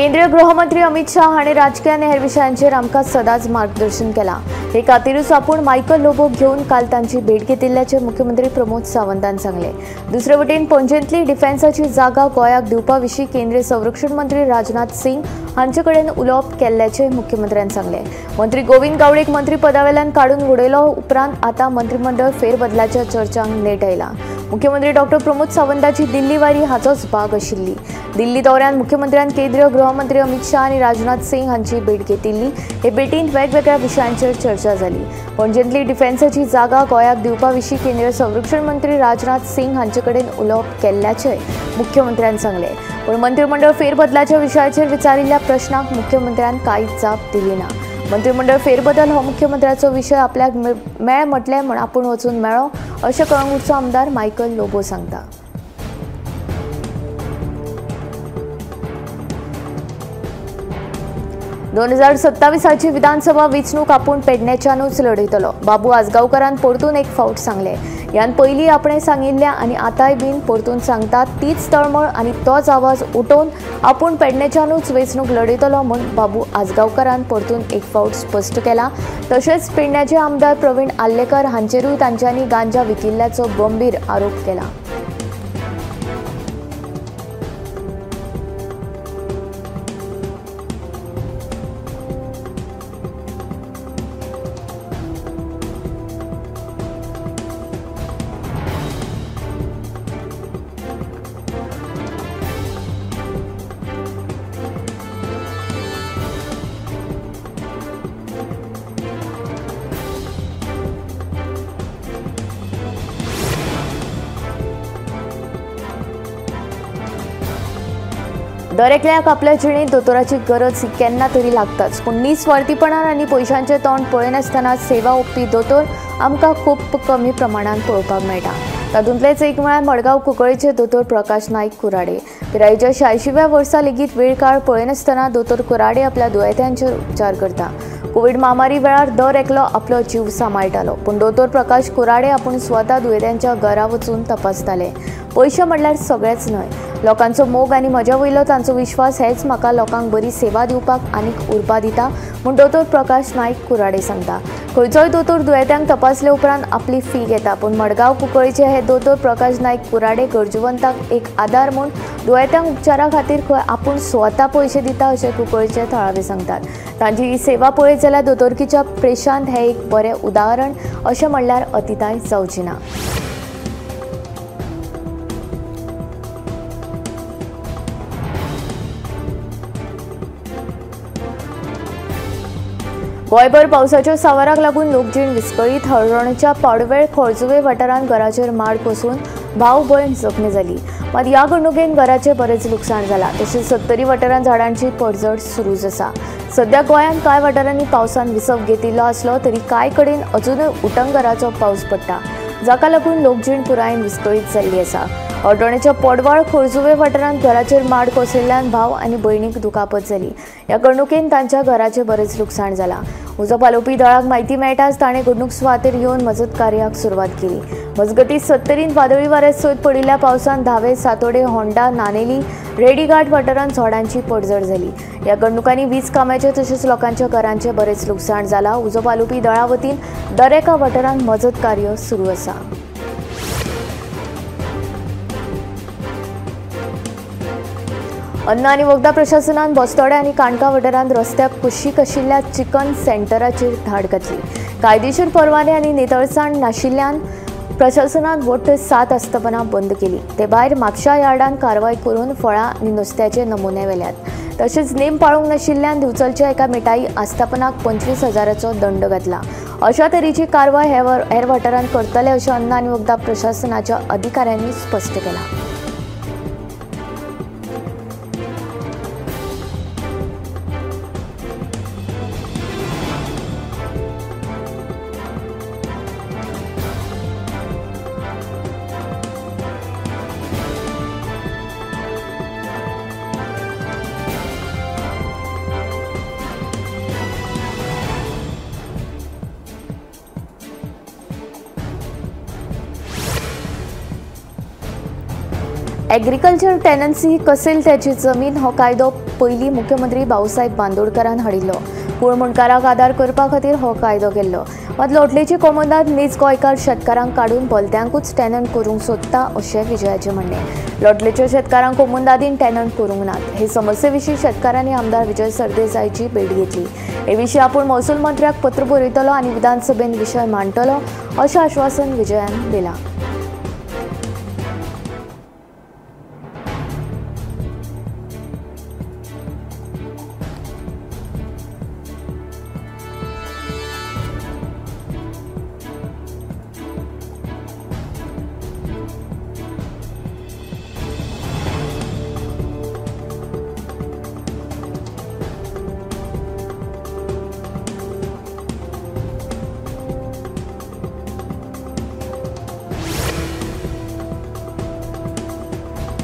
केंद्रीय गृहमंत्री अमित शाह हांणी राजकीय आनी हेर विशयांचेर आमकां सदांच मार्गदर्शन केलां. हे खातीरूच आपूण मायकल लोबोक घेवन काल तांची भेट घेतिल्ल्याचें मुख्यमंत्री प्रमोद सावंतान सांगलें. दुसरे वटेन पणजेंतली डिफेन्साची जागा गोंयाक दिवपा विशीं केंद्रीय संरक्षण मंत्री राजनाथ सिंग हांचे कडेन उलोवप केल्ल्याचें मुख्यमंत्र्यान सांगलें. मंत्री गोविंद गावडेक मंत्रीपदावेल्यान काडून उडयलो उपरांत आतां मंत्रिमंडळ फेरबदलाच्या चर्चांक नेट आयला. मुख्यमंत्री डॉक्टर प्रमोद सावंताची दिल्ली वारी हाचोच भाग आशिल्ली. दिल्ली दौऱ्यान मुख्यमंत्र्यान केंद्रीय गृहमंत्री अमित शाह आनी राजनाथ सिंग हांची भेट घेतिल्ली. हे भेटींत वेगवेगळ्या विशयांचेर चर्चा जाली. पणजेंतली डिफेन्साची जागा गोंयाक दिवपा विशीं केंद्रीय संरक्षण मंत्री राजनाथ सिंग हांचे कडेन उलोवप केल्ल्याचें मुख्यमंत्र्यान सांगलें. पूण मंत्रिमंडळ फेरबदलाच्या विशयाचेर विचारिल्ल्या प्रश्नाक मुख्यमंत्र्यान कांयच जाप दिली ना. मंत्रिमंडळ फेरबदल हो मुख्यमंत्र्याचो विशय आपल्याक मेळ म्हटलें म्हूण आपूण वचून मेळ्ळो अशें कळंगूटचो आमदार मायकल लोबो सांगता. दोन 2027 विधानसभा वेंचणूक आपूण पेडण्याच्यानूच लढयतलो. बाबू आजगांवकारान परतून एक फावट सांगलें. ह्यान पयलीं आपणें सांगिल्ल्या आनी आतांय बीन परतून सांगता तीच तळमळ आनी तोच आवाज उठोवन आपूण पेडण्याच्यानूच वेंचणूक लढयतलो म्हूण बाबू आजगांवकारान परतून एक फावट स्पश्ट केला. तशेंच पेडण्याचे आमदार प्रवीण आर्लेकर हांचेरूय तांच्यांनी गांजा विकिल्ल्याचो गंभीर आरोप केला. दर एकल्याक आपल्या जिणेंत दोतोराची गरज ही केन्ना तरी लागताच, पूण निस्वार्थीपणान आनी पयशांचें तोंड पळयनासतना सेवा ओंपपी दोतोर आमकां खूब कमी प्रमाणांत पळोवपाक मेळटा. तातूंतलेच एक म्हळ्यार मडगांव कुंकळेचे दोतोर प्रकाश नायक कुराडे. पिरायेच्या 86व्या वर्सा लेगीत वेळ काळ पळयनासतना दोतोर कुराडे आपल्या दुयेंत्यांचेर उपचार करता. कोवीड म्हामारी वेळार दर एकलो आपलो जीव सांबाळटालो, पूण दोतोर प्रकाश कुराडे आपूण स्वता दुयेंत्यांच्या घरा वचून तपासताले. पयशे म्हणल्यार सगळेच न्हय, लोकांचो मोग आनी म्हज्या वयलो तांचो विश्वास हेच म्हाका लोकांक बरी सेवा दिवपाक आनीक उर्बा दिता म्हूण दोतोर प्रकाश नायक कुराडे सांगता. खंयचोय दोतोर दुयेंत्यांक तपासले उपरांत आपली फी घेता, पूण मडगांव कुंकळेचे हे दोतोर प्रकाश नायक कुराडे गरजेवंतांक एक आदार म्हूण दुयेंत्यांक उपचारा खातीर खंय आपूण स्वता पयशे दिता अशें कुंकळेचे थळावे सांगतात. तांची ही सेवा पळयत जाल्यार दोतोरकीच्या प्रेशांत हें एक बरें उदाहरण अशें म्हणल्यार अतिताय जावची ना. गोंयभर पावसाच्या सांवाराक लागून लोकजीण विस्कळीत. हळदोणच्या पाडवेळ खोळजुवे वाठारांत घराचेर माड कोसळून भाव भयण जखमी जाली. मात ह्या घडणुकेन घराचें बरेंच लुकसाण जालां. तशेंच सत्तरी वाठारांत झाडांची पडझड सुरूच आसा. सध्या गोंयांत कांय वाठारांनी पावसान विसव घेतिल्लो आसलो तरी कांय कडेन अजुनूय उटंगराचो पावस पडटा, जाका लागून लोकजीण पुरायेन विस्कळीत जाल्ली आसा. हळदोणेच्या पोडवाळ खोळजुवे वाठारांत घराचेर माड कोसळिल्ल्यान भाव आनी भयणीक दुखापत जाली. ह्या घडणुकेन तांच्या घराचें बरेंच लुकसाण जालां. उजो पालोवपी दळाक म्हायती मेळटाच ताणें घडणूक सुवातेर येवन मजत कार्याक सुरवात केली. मजगतीं सत्तरींत वादळी वाऱ्या सयत पडिल्ल्या पावसान धावे, सातोडे, होंडा, नानेली, रेडीघाट वाठारांत झाडांची पडझड जाली. ह्या घडणुकांनी वीज कामाचें तशेंच लोकांच्या घरांचें बरेंच लुकसाण जालां. उजो पालोवपी दळा वतीन दरेका वाठारांत मजत कार्य सुरू आसा. अन्न आनी वखदां प्रशासनान बस्तोडे आनी काणका वाठारांत रस्त्याक कुशीक आशिल्ल्या चिकन सेंटराचेर धाड घातली. कायदेशीर परवाने आनी नितळसाण नाशिल्ल्यान प्रशासनान वट्ट 7 आस्थापनां बंद केली. ते भायर म्हापशा यार्डान कारवाय करून फळां आनी नुस्त्याचे नमुने व्हेल्यात. तशेंच नेम पाळूंक नाशिल्ल्यान दिवचलच्या एका मिठाई आस्थापनाक 25,000चो दंड घातला. अशा तरेची कारवाय हेर वाठारांत करतले अशें अन्न आनी वखदां प्रशासनाच्या अधिकाऱ्यांनी स्पश्ट केलां. एग्रीकल्चर टेनन्सी ही कसेल त्याची जमीन हो कायदो पयलीं मुख्यमंत्री भाऊसाहेब बांदोडकरान हाडिल्लो। कुळमुंडकाराक आदार करपा खातीर हो कायदो केल्लो। मात लोटलेची कोमुनिदाद नीज गोंयकार शेतकारांक काडून भलत्यांकूच टेनंट करूंक सोदता अशें विजयाचें म्हणणें। लोटलेच्या शेतकारांक कोमुनिदादीन टेनंट करूंक नात। हे समस्ये विशीं शेतकारांनी आमदार विजय सरदेसायची भेट घेतली। हे विशीं आपूण महसूल मंत्र्याक पत्र बरयतलो आनी विधानसभेन विशय मांडटलो अशें आश्वासन विजयान दिलां।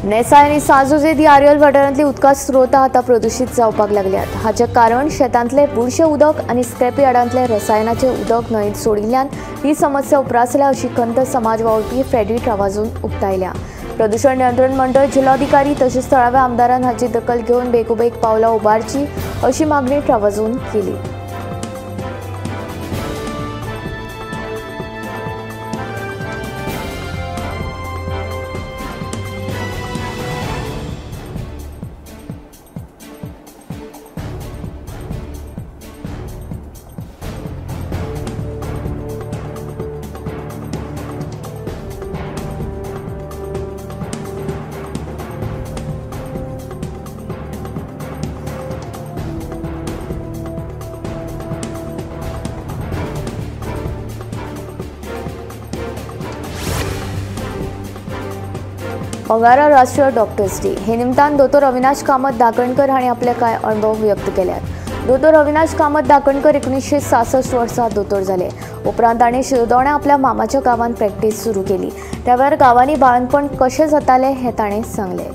नेसाय आनी सांजुजे दी आर्यल वाठारांतली उदका स्रोतां आतां प्रदुशीत जावपाक लागल्यात। हाचें कारण शेतांतलें बुरशें उदक आनी स्क्रॅप यार्डांतलें रसायनाचें उदक न्हंयेंत सोडिल्ल्यान ही समस्या उप्रासल्या अशी खंत समाज वावुरपी फ्रेडी ट्रावाजून उक्तायल्या। प्रदुशण नियंत्रण मंडळ जिल्लोधिकारी तशेंच थळाव्या आमदारान हाची दखल घेवन बेगोबेग पावलां उबारची अशी मागणी ट्रावाजून केली। अंगारा राष्ट्रीय डॉक्टर्स डे हे निमतान दोतोर अविनाश कामत दाकणकर हांणी आपले कांय अणभव व्यक्त केल्यात। दोतोर अविनाश कामत दाकणकर 1966 वर्सा दोतोर जाले। उपरांत ताणें शिरदोण्या आपल्या मामाच्या गांवांत प्रॅक्टीस सुरू केली। त्या वेळार गांवांनी बाळंतपण कशें जातालें हें ताणें सांगलें।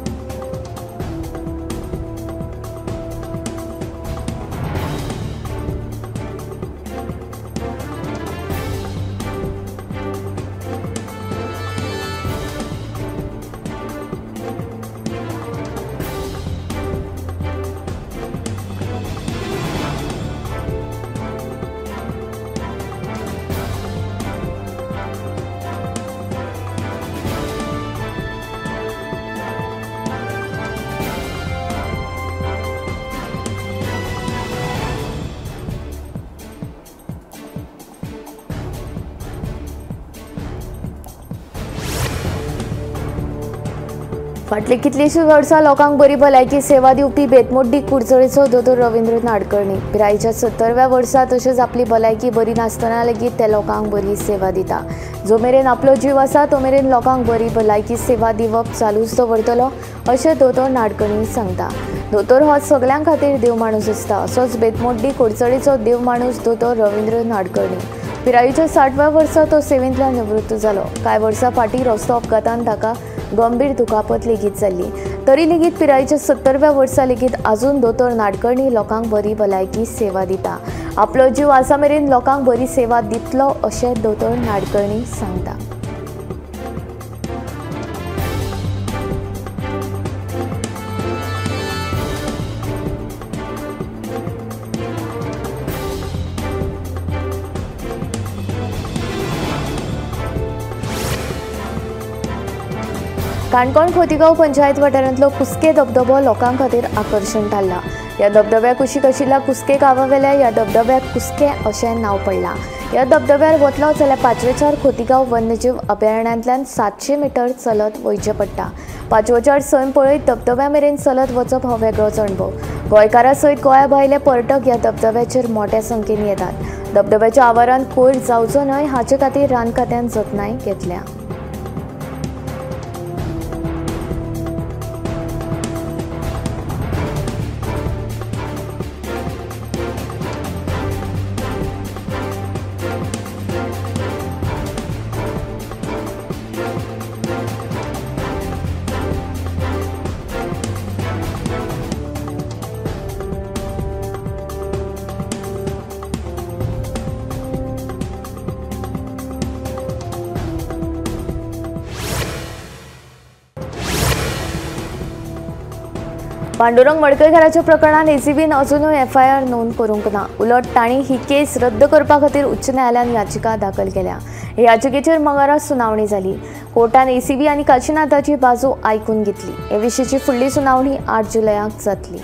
फाटली कितलीशीं वर्सां लोकांक बरी भलायकी सेवा दिवपी बेतमोड्डी कुडचडेचो दोतोर रवींद्र नाडकर्णी पिरायेच्या 70व्या वर्सा तशेंच आपली भलायकी बरी नासतना लेगीत ते लोकांक बरी सेवा दिता। जो मेरेन आपलो जीव आसा तो मेरेन लोकांक बरी भलायकी सेवा दिवप चालूच दवरतलो अशें दोतोर नाडकर्णी सांगता। दोतोर हो सगळ्यां खातीर देव माणूस आसता असोच बेतमोड्डी कुडचडेचो देव माणूस दोतोर रवींद्र नाडकर्णी पिरायेच्या 60व्या वर्सा तो सेवेंतल्यान निवृत्त जालो। कांय वर्सां फाटीं रस्तो अपघातान ताका गंभीर दुखापत लेगीत जाल्ली तरी लेगीत पिरायेच्या 70व्या वर्सा लेगीत आजून दोतोर नाडकर्णी लोकांक बरी भलायकी सेवा दिता। आपलो जीव आसा मेरेन लोकांक बरी सेवा दितलो अशें दोतोर नाडकर्णी सांगता। काणकोण खोतीगांव पंचायत वाठारांतलो कुस्के धबधबो लोकां खातीर आकर्शण थारला। ह्या धबधब्या कुशीक आशिल्ल्या कुस्के गांवावेल्या ह्या धबधब्याक कुस्के अशें नांव पडलां। ह्या धबधब्यार वतलो जाल्यार पांचवेचार खोतीगांव वन्यजीव अभयारण्यांतल्यान 700 मिटर चलत वयचें पडटा। पांचवोचार सैम पळयत धबधब्या मेरेन चलत वचप हो वेगळोच अणभव। गोंयकारां सयत गोंया भायले पर्यटक ह्या धबधब्याचेर मोट्या संख्येन येतात। धबधब्याच्या आवारांत कोयर जावचो न्हय हाचे खातीर रान खात्यान जतनाय घेतल्या। पांडुरंग मडकयकाराच्या प्रकरणात एसीबीन अजुनूय एफआयआर नोंद करूंक ना. उलट तांणी ही केस रद्द करपा खातीर उच्च न्यायालयान याचिका दाखल केल्या. हे याचिकेचेर मंगळारा सुनावणी जाली. कोर्टान एसीबी आनी काशीनाथाची बाजू आयकून घेतली. हे विशींची फुडली सुनावणी 8 जुलयाक जातली.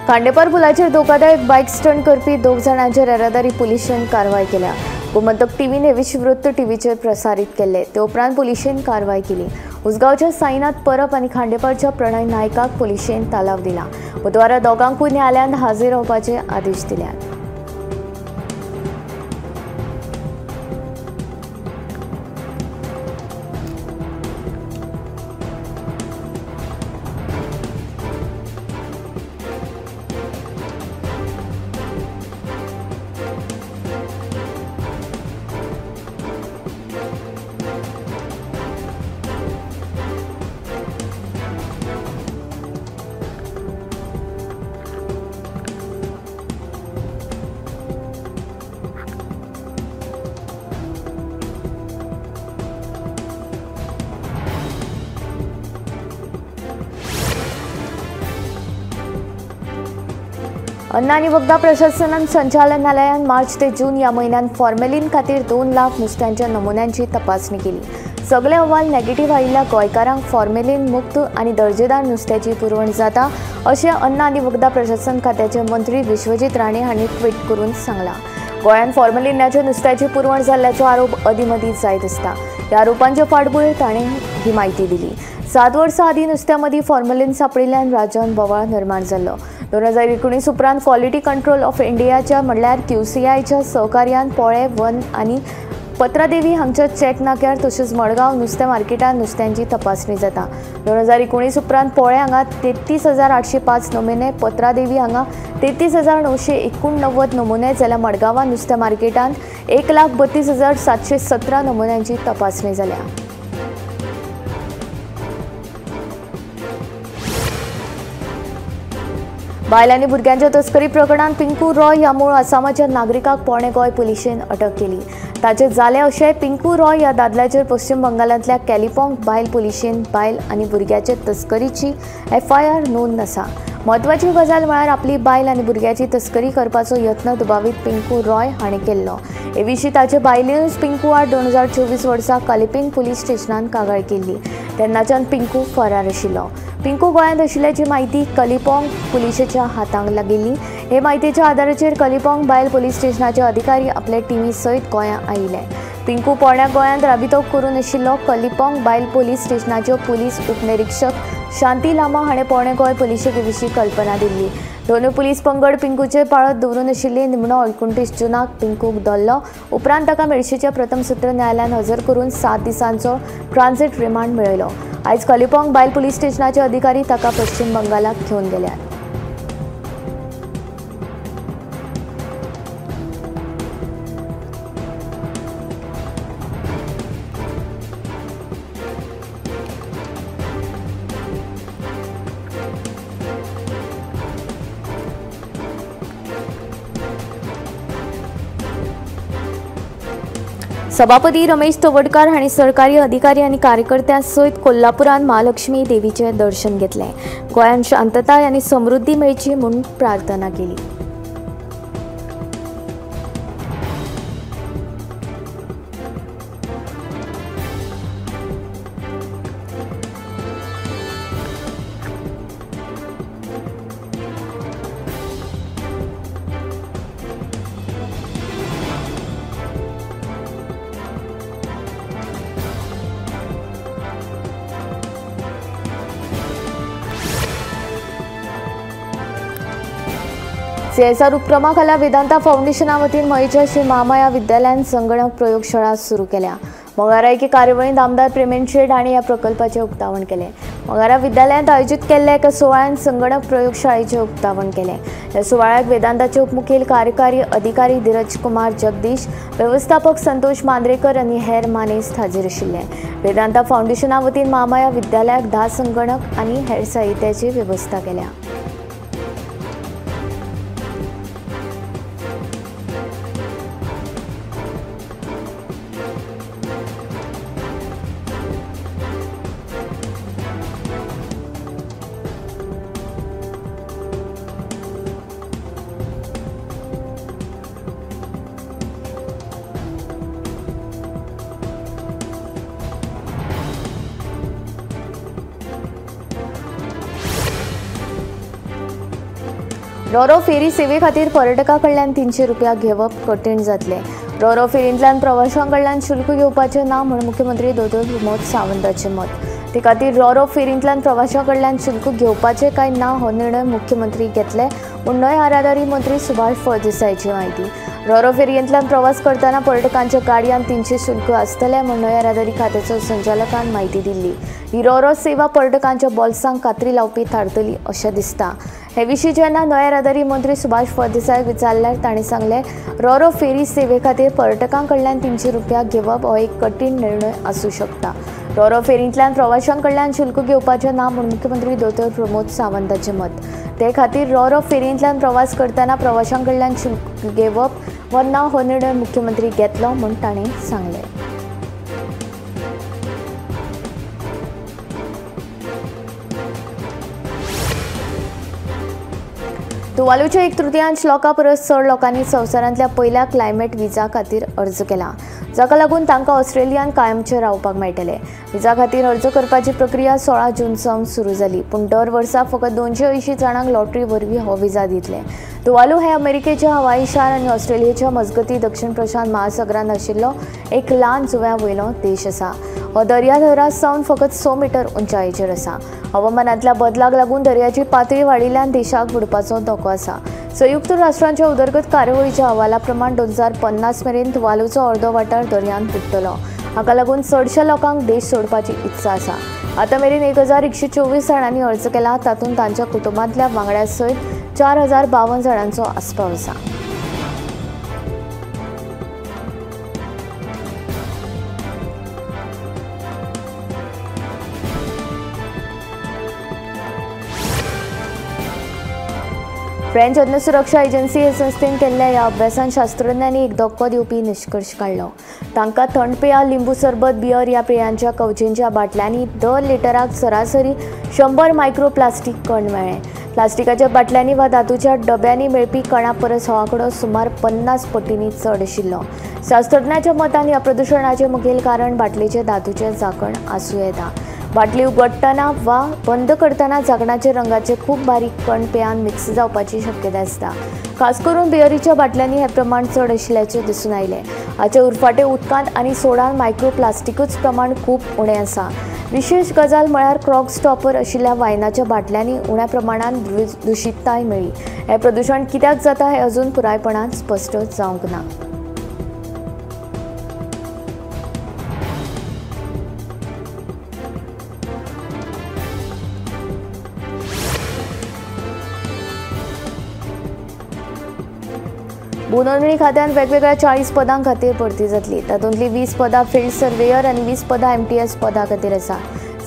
खांडेपार पुलाचेर धोकादायक बायक स्टंट करपी 2 जाणांचेर येरादारी पुलिशेन कारवाय केल्या. गोमंतक टीव्हीन हे विशीं वृत्त टीव्हीचेर प्रसारीत केल्ले. ते उपरांत पुलिशेन कारवाय केली. उसगांवच्या साईनाथ परब आनी खांडेपारच्या प्रणय नायकाक पुलिशेन तालाव दिला. बुधवारा दोगांकूय न्यायालयांत हाजीर रावपाचे आदेश दिल्यात. अन्न आनी वखदां प्रशासनान संचालनालयान मार्च ते जून ह्या म्हयन्यांत फॉर्मेलीन खातीर 2 लाख नुस्त्यांच्या नमुन्यांची तपासणी केली. सगळे अहवाल नेगेटिव्ह आयिल्ल्या गोंयकारांक फॉर्मेलीन मुक्त आनी दर्जेदार नुस्त्याची पुरवण जाता अशें अन्न आनी वखदां प्रशासन खात्याचे मंत्री विश्वजीत राणे हांणी ट्वीट करून सांगलां. गोंयांत फॉर्मेलिनाच्या नुस्त्याची पुरवण जाल्ल्याचो आरोप अदींमदीं जायत आसता. ह्या आरोपांचे फाटभूंयेर ताणें ही म्हायती दिली. 7 वर्सां आदीं नुस्त्या मदीं फॉर्मेलीन सांपडिल्ल्यान राज्यांत बोवाळ निर्माण जाल्लो. 2019 उपरांत क्वॉलिटी कंट्रोल ऑफ इंडियाच्या म्हणल्यार क्यूसीआयच्या सहकार्यान पोळे, वन आनी पत्रादेवी हांगच्या चेक नाक्यार तशेंच मडगांव नुस्तें मार्केटांत नुस्त्यांची तपासणी जाता. 2019 उपरांत पोळे हांगा 33,805 नमुने, पत्रादेवी हांगा 33,989 नमुने जाल्यार मडगांवां नुस्तें मार्केटांत 1,32,717 नमुन्यांची तपासणी जाल्या. बायल आनी भुरग्यांच्या तस्करी प्रकरणांत पिंकू रॉय ह्या मूळ आसामाच्या नागरिकाक पोणे गोंय पुलिशेन अटक केली. ताचें जालें अशें पिंकू रॉय ह्या दादल्याचेर पश्चिम बंगालांतल्या कॅलिपोंग बायल पुलिशेन बायल आनी भुरग्याचे तस्करीची एफआयआर नोंद आसा. म्हत्वाची गजाल म्हळ्यार आपली बायल आनी भुरग्याची तस्करी करपाचो यत्न दुबावीत पिंकू रॉय हाणें केल्लो. हे विशीं ताचे बायलेनूच पिंकू आड 2024 वर्सा कालिपिंग पुलीस स्टेशनान कागाळ केल्ली. तेन्नाच्यान पिंकू फरार आशिल्लो. पिंकू गोंयांत आशिल्ल्याची म्हायती कलिपोंग पुलिशेच्या हातांक लागिल्ली. हे म्हायतीच्या आदाराचेर कलिपोंग बायल पुलीस स्टेशनाचे अधिकारी आपले टिमी सयत गोंयां आयिल्ले. पिंकू पोरण्या गोंयांत राबितो करून आशिल्लो. कलिपोंग बायल पुलीस स्टेशनाच्यो पुलीस उपनिरीक्षक शांती लामा हाणें पोरणे गोंय पुलिशेक हे विशीं कल्पना दिल्ली. दोनूय पुलीस पंगड पिंकूचेर पाळत दवरून आशिल्ली. निमणो 29 जुनाक पिंकूक धरलो. उपरांत ताका मेडशीच्या प्रथम सत्र न्यायालयान हजर करून 7 दिसांचो ट्रान्झिट रिमांड मेळयलो. आयज कलिपोंग बायल पुलीस स्टेशनाचे अधिकारी ताका पश्चिम बंगालाक घेवन गेल्यात. सभापती रमेश तवडकार हांणी सरकारी अधिकारी आनी कार्यकर्त्यां सयत कोल्हापुरांत महालक्ष्मी देवीचें दर्शन घेतलें. गोंयांत शांतताय आनी समृद्धी मेळची म्हूण प्रार्थना केली. सीएसआर उपक्रमा खाला वेदांता फाउंडेशना वतीन मयेच्या श्री महामाया विद्यालयान संगणक प्रयोगशाळा सुरू केल्या. मंगळारा एके कार्यावळींत आमदार प्रेमेंद्र शेट हांणी ह्या प्रकल्पाचें उक्तावण केलें. मंगळारा विद्यालयांत आयोजीत केल्ल्या एका सुवाळ्यान संगणक प्रयोगशाळेचें उक्तावण केलें. ह्या सुवाळ्याक वेदांताचे उपमुखेल कार्यकारी अधिकारी धीरज कुमार जगदीश, वेवस्थापक संतोष मांद्रेकर आनी हेर मानेस्त हाजीर आशिल्ले. वेदांता फाउंडेशना वतीन महामाया विद्यालयाक 10 संगणक आनी हेर साहित्याची वेवस्था केल्या. रोरो फेरी सेवे खातीर पर्यटकां कडल्यान 300 रुपया घेवप कठीण जातलें. रोरो फेरींतल्यान प्रवाशां कडल्यान शुल्क घेवपाचें ना म्हूण मुख्यमंत्री दोतोर प्रमोद सावंताचें मत. ते खातीर रोरो फेरींतल्यान प्रवाशां कडल्यान शुल्क घेवपाचें काय ना हो निर्णय मुख्यमंत्री घेतले म्हूण न्हंय येरादारी मंत्री सुभाष फळदेसायाची म्हायती. रोरो फेरयेंतल्यान प्रवास करतना पर्यटकांच्या गाडयांत 300 शुल्क आसतलें म्हूण न्हंय येरादारी खात्याचो संचालकान म्हायती दिल्ली. ही रोरो सेवा पर्यटकांच्या बोल्सांक कात्री लावपी थारतली अशें दिसता. हे विशीं जेन्ना न्हंय येरादारी मंत्री सुभाष फळदेसायाक विचारल्यार तांणी सांगलें, रोरो फेरी सेवे खातीर पर्यटकां कडल्यान 300 रुपया घेवप हो एक कठीण निर्णय आसूं शकता. रोरो फेरींतल्यान प्रवाशां कडल्यान शुल्क घेवपाचें ना म्हूण मुख्यमंत्री दोतोर प्रमोद सावंताचें मत. ते खातीर रोरो फेरींतल्यान प्रवास करतना प्रवाशां कडल्यान शुल्क घेवप वा ना हो निर्णय मुख्यमंत्री घेतलो म्हूण ताणें सांगलें. तुवालूच्या 1/3 लोकां परस चड लोकांनी संवसारांतल्या पयल्या क्लायमेट विजा खातीर अर्ज केला, जाका लागून तांकां ऑस्ट्रेलियान कायमचें रावपाक मेळटलें. विजा खातीर अर्ज करपाची प्रक्रिया 16 जून सावन सुरू जाली, पूण दर वर्सा फकत 280 जाणांक लॉटरी वरवीं हो विजा दितले. तुवालू हे अमेरिकेच्या हवाई शार आनी ऑस्ट्रेलियेच्या मजगती दक्षिण प्रशांत महासागरांत आशिल्लो एक ल्हान जुंव्या वयलो देश आसा. हो दर्या थरा सावन फकत 100 मिटर उंचायेचेर आसा. हवामानांतल्या बदलाक लागून दर्याची पातळी वाडिल्ल्यान देशाक बुडपाचो धोको आसा. संयुक्त राष्ट्रांच्या उदरगत कार्यावळीच्या अहवाला प्रमाण 2050 मेरेन तुवालूचो अर्दो वाठार दर्यांत बुडटलो. हाका लागून चडशा लोकांक देश सोडपाची इत्सा आसा. आतां मेरेन 1124 जाणांनी अर्ज केला, तातूंत तांच्या कुटुंबांतल्या वांगड्या सयत 4052 जाणांचो आस्पाव आसा. फ्रेंच अन्न सुरक्षा एजन्सी हे संस्थेन केल्ल्या ह्या अभ्यासान शास्त्रज्ञांनी एक धक्को दिवपी निश्कर्श काडलो. तांकां थंड पेयां, लिंबू सरबत, बियर ह्या पेयांच्या कवचेंच्या बाटल्यांनी दर लिटराक सरासरी 100 मायक्रो प्लास्टीक कण मेळ्ळे. प्लास्टिकाच्या बाटल्यांनी वा धातूच्या डब्यांनी मेळपी कणा परस हो आंकडो सुमार 50 पटींनी चड आशिल्लो. शास्त्रज्ञांच्या मतान ह्या प्रदुशणाचें मुखेल कारण बाटलेचें धातूचें झाकण आसूं येता. बाटली उगडटना वा बंद करतना झाकणाचे रंगाचे खूब बारीक कण पेयान मिक्स जावपाची शक्यता आसता. खास करून बियरीच्या बाटल्यांनी हें प्रमाण चड आशिल्ल्याचें दिसून आयलें. हाचे उरफाटें उदकांत आनी सोडान मायक्रोप्लास्टिकूच प्रमाण खूब उणें आसा. विशेश गजाल म्हळ्यार क्रॉक स्टॉपर आशिल्ल्या वायनाच्या बाटल्यांनी उण्या प्रमाणान दुशीतताय मेळ्ळी. हें प्रदुशण कित्याक जाता हें अजून पुरायपणान स्पश्ट जावंक ना. भूनोंदणी खात्यान वेगवेगळ्या 40 पदां खातीर भरती जातली. तातूंतली 20 पदां फिल्ड सर्वेयर आनी 20 पदां MTS पदां खातीर आसा.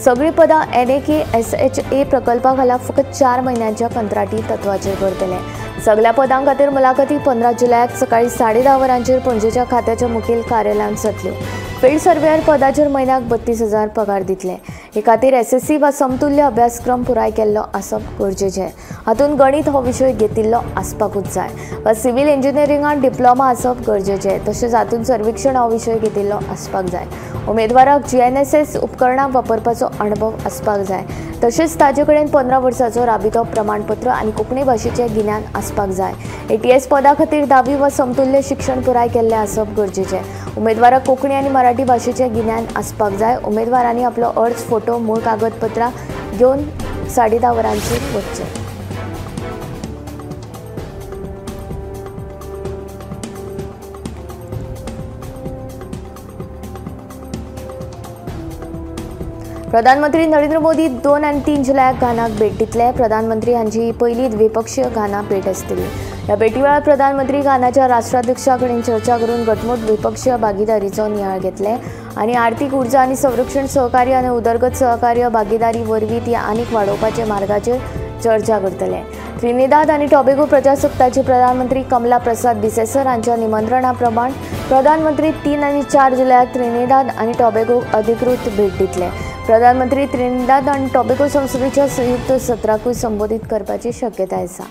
सगळीं पदां NAKSHA प्रकल्पा खाला फकत 4 म्हयन्यांच्या कंत्राटी तत्वाचेर भरतले. सगळ्या पदां खातीर मुलाखती 15 जुलयाक सकाळी 10:30 वरांचेर पणजेच्या खात्याच्या मुखेल कार्यालयांत जातल्यो. फिल्ड सर्वेयर पदाचेर म्हयन्याक 32,000 पगार दितले. हे खातीर SSC वा समतुल्य अभ्यासक्रम पुराय केल्लो आसप गरजेचें. हातूंत गणित हो विशय घेतिल्लो आसपाकूच जाय वा सिव्हील इंजिनियरिंगांत डिप्लोमा आसप गरजेचें. तशेंच हातूंत सर्वेक्षण हो विशय घेतिल्लो आसपाक जाय. उमेदवाराक GNSS उपकरणां वापरपाचो अणभव आसपाक जाय. तशेंच ताजे कडेन 15 वर्सांचो राबितो प्रमाणपत्र आनी कोंकणी भाशेचें गिन्यान आसपाक जाय. ATS पदा खातीर 10वी वा समतुल्य शिक्षण पुराय केल्लें आसप गरजेचें. उमेदवाराक कोंकणी आनी मराठी भाशेचें गिन्यान आसपाक जाय. उमेदवारांनी आपलो अर्ज, फोटो, मूळ कागदपत्रां घेवन 10:30 वरांचेर वचचें. प्रधानमंत्री नरेंद्र मोदी 2 आनी 3 जुलयाक घानाक भेट दितले. प्रधानमंत्री हांची ही पयली द्विपक्षीय घाना भेट आसतली. ह्या भेटी वेळार प्रधानमंत्री घानाच्या राष्ट्राध्यक्षा कडेन चर्चा करून घटमूट द्विपक्षीय भागीदारीचो नियाळ घेतले आनी आर्थिक उर्जा आनी संरक्षण सहकार्य आनी उदरगत सहकार्य भागीदारी वरवीं ती आनीक वाडोवपाच्या मार्गाचेर चर्चा करतले. त्रिनिदाद आनी टोबेगो प्रजासत्ताचे प्रधानमंत्री कमला प्रसाद बिसेसर हांच्या निमंत्रणा प्रमाण प्रधानमंत्री 3 आनी 4 जुलयाक त्रिनिदाद आनी टोबेगो अधिकृत भेट दितले. प्रधानमंत्री त्रिनिदाद आनी टोबेगो संसदेच्या संयुक्त सत्राकूय संबोधित करपाची शक्यताय आसा.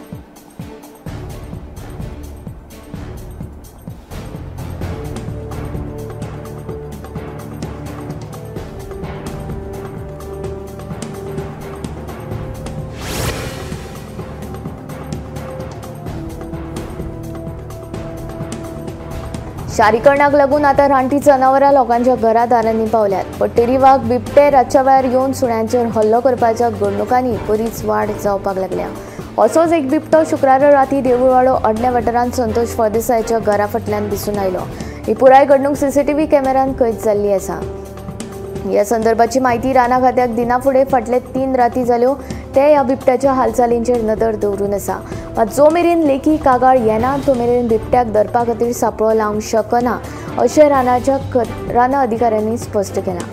शारीकरणाक लागून आतां रानटी जनावरां लोकांच्या घरा दारांनी पावल्यात. पट्टेरी वाग, बिबटे रातच्या वेळार येवन सुण्यांचेर हल्लो करपाच्या घडणुकांनी बरीच वाड जावपाक लागल्या. असोच एक बिबटो शुक्रारा राती देवूळवाडो अडण्या वाठारांत संतोष फळदेसायाच्या घरा फाटल्यान दिसून आयलो. ही पुराय घडणूक सीसीटीव्ही कॅमेऱ्यांत कैद जाल्ली आसा. ह्या संदर्भाची म्हायती राना खात्याक दिना फुडें फाटले 3 राती जाल्यो ते ह्या बिबट्याच्या हालचालींचेर नदर दवरून आसा. मात जो मेरेन लेखी कागाळ येना तो मेरेन बिबट्याक धरपा खातीर सापळो लावंक शकना अशें राना अधिकाऱ्यांनी स्पश्ट केलां.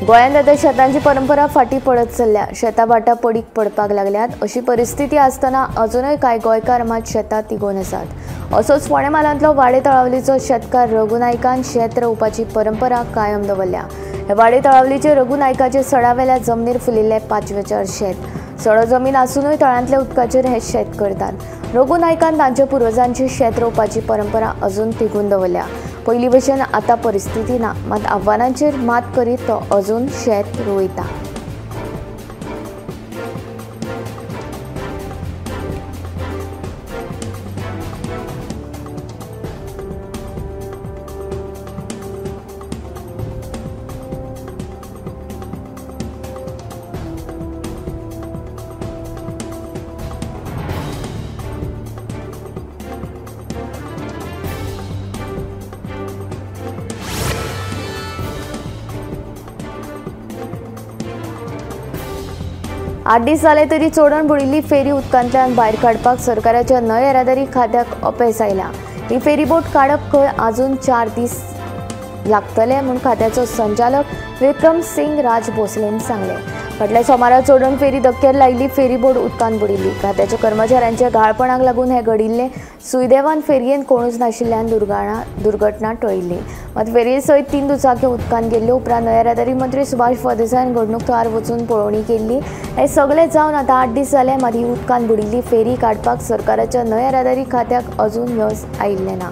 गोंयांत आतां शेतांची परंपरा फाटीं पडत चल्ल्या. शेतां भाटां पडीक पडपाक लागल्यात. अशी परिस्थिती आसतना अजुनय कांय गोंयकार मात शेतां तिगोवन आसात. असोच फोंडें म्हालांतलो वाडे तळावलीचो शेतकार रघू नायकान शेत रोवपाची परंपरा कायम दवरल्या. ह्या वाडे तळावलीचे रघू नायकाचे सडावेल्या जमनीर फुलिल्लें पांचवेचार शेत. सडो जमीन आसुनूय तळांतल्या उदकाचेर हें शेत करतात. रघू नायकान तांच्या पुर्वजांची शेत रोवपाची परंपरा अजून तिगून दवरल्या. पयलीं भशेन आतां परिस्थिती ना, मात आव्हानांचेर मात करीत तो अजून शेत रोयता. आठ दीस जाले तरी चोडण बुडिल्ली फेरी उदकांतल्यान भायर काडपाक सरकाराच्या न्हंय येरादारी खात्याक अपेस आयला. ही फेरीबोट काडप खंय अजून 4 दीस लागतले म्हूण खात्याचो संचालक विक्रम सिंग राज भोसलेन सांगलें. फाटल्या सोमारा चोडण फेरी धक्क्यार लायिल्ली फेरीबोट उदकांत बुडिल्ली. खात्याच्या कर्मचाऱ्यांच्या घाळपणाक लागून हें घडिल्लें. सुदैवान फेरयेन कोणूच नाशिल्ल्यान दुर्घटना टळिल्ली. मात फेरये सयत 3 दुचाकी उदकांत गेल्ले उपरांत येरादारी मंत्री सुभाष फळदेसायान घडणूक थळार वचून पळोवणी केल्ली. हें सगळें जावन आतां 8 दीस जाले, मात ही उदकांत बुडिल्ली फेरी काडपाक सरकाराच्या न्हंय येरादारी खात्याक अजून यश आयिल्लें ना.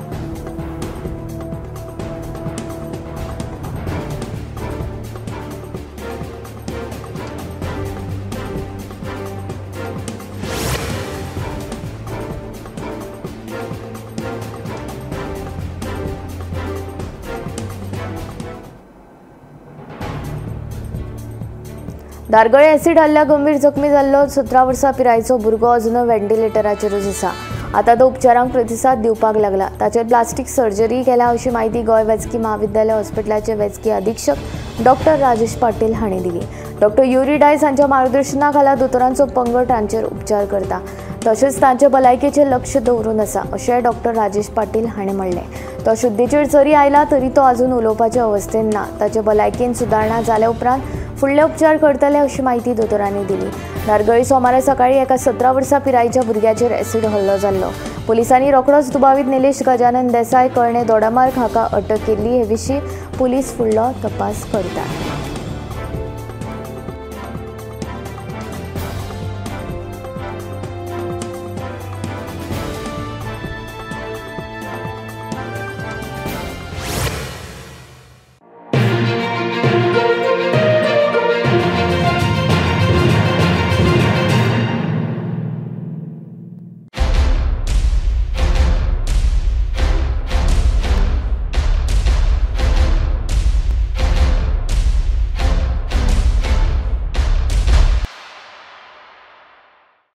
धारगळे एसिड हल्ल्या गंभीर जखमी जाल्लो 17 वर्सां पिरायेचो भुरगो अजून व्हेंटिलेटराचेरूच आसा. आतां तो उपचारांक प्रतिसाद दिवपाक लागला. ताचेर प्लास्टीक सर्जरी केल्या अशी म्हायती गोंय वैजकी म्हाविद्यालय हॉस्पिटलाचे वैजकी अधीक्षक डॉक्टर राजेश पाटील हांणी दिली. डॉक्टर युरी डायस हांच्या मार्गदर्शना खाला दोतोरांचो पंगड तांचेर उपचार करता, तशेंच तांचे भलायकेचेर लक्ष दवरून आसा अशें डॉक्टर राजेश पाटील हांणी म्हणलें. तो शुद्धीचेर जरी आयला तरी तो अजून उलोवपाचे अवस्थेन ना. ताचे भलायकेन सुदारणा जाल्या उपरांत फुडले उपचार करतले अशी म्हायती दोतोरांनी दिली. धारगळी सोमारा सकाळी एका 17 वर्सां पिरायेच्या भुरग्याचेर एसिड हल्लो जाल्लो. पुलिसांनी रोखडोच दुबावीत निलेश गजानन देसाय कळणे दोडामार्ग हाका अटक केल्ली. हे विशीं पुलीस फुडलो तपास करतात.